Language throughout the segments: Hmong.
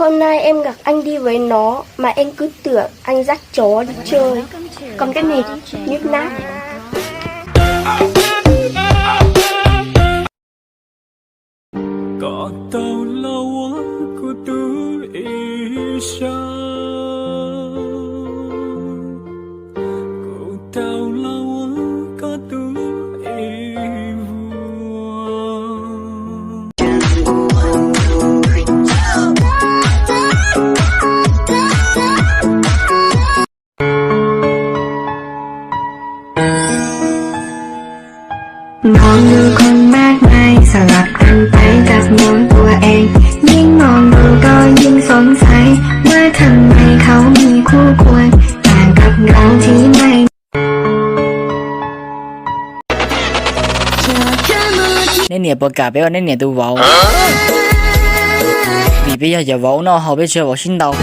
Hôm nay em gặp anh đi với nó mà em cứ tưởng anh dắt chó đi chơi. Còn cái này nhút nhát. Kom tau los ua kuv tus ib zaug, kuv tau los ua koj tus ib vuag. Mong duคนมากมายสลับกันไปกับมองตัวเอง ยิ่งมองดูก็ยิ่งสงสัย ว่าทำไมเขามีคู่ควร ต่างกับเราที่ไม่ Nej niam puas kam peb ua nej niam tus vauv? Vim peb yog cov vauv noj haus peb tsis yog vauv sib ntaus.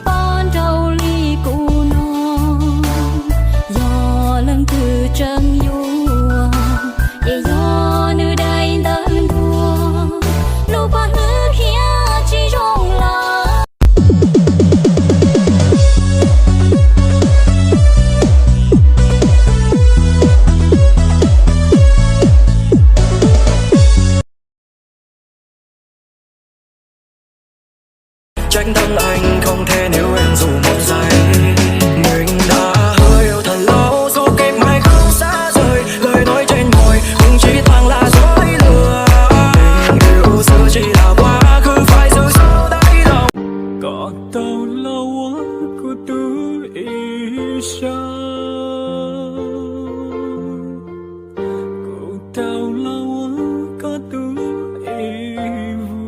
Pab nraug li kuv no, yog leej twg tseem yuav, ces yog nws daim ntawv ntuag, lub paj hlwb khiav tsis zoo los. Tránh thân anh không thể níu em dù một giây. Mình đã hứa yêu thật lâu, dù kịp mai không xa rời. Lời nói trên môi cũng chỉ toàn là dối lừa. Tình yêu xưa chỉ là quá khứ, phải giữ sâu đáy lòng. Kom tau los ua kuv tus ib zaug, kuv tau los ua koj tus ib vuag.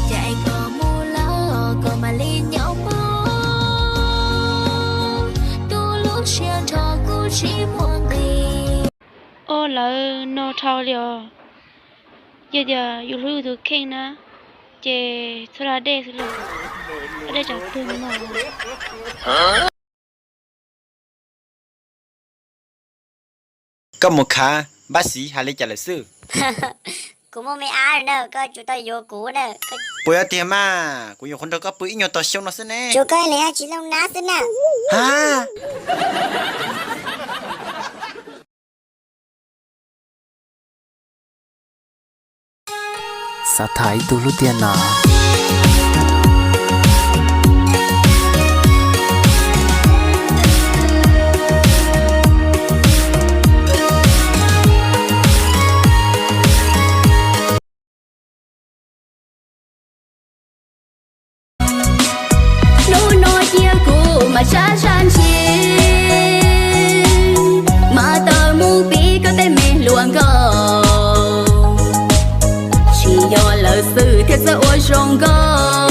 Ces koj mus lawm koj mam li nyob poob, tus lub siab nrho kuv tsis muaj nqis. Ua lawv no dhau li os. Yog tias yus hlub yus tus kheej na, ces txhob da dej xwb los, da dej tsam twg no. Koj mus khav npab xiv hais li cas lawm xwb? Kuv muaj me ab na, koj tsuas tau yuav kuv na. Puas yog tiag mas, kuv yuav qhuav nrog koj pw ib nyuag tog xyoo no xwb ne. Tsuas koj li tsis looj nab xwb na. Ha! Xav tham ib tug hlub tiag na. Hnub no cia kuv mam sab sab ntshis, mas tawm mus pib koj tej me hluas nkauj, tsis yog lawv xwb thiaj txawj ua zoo nkauj.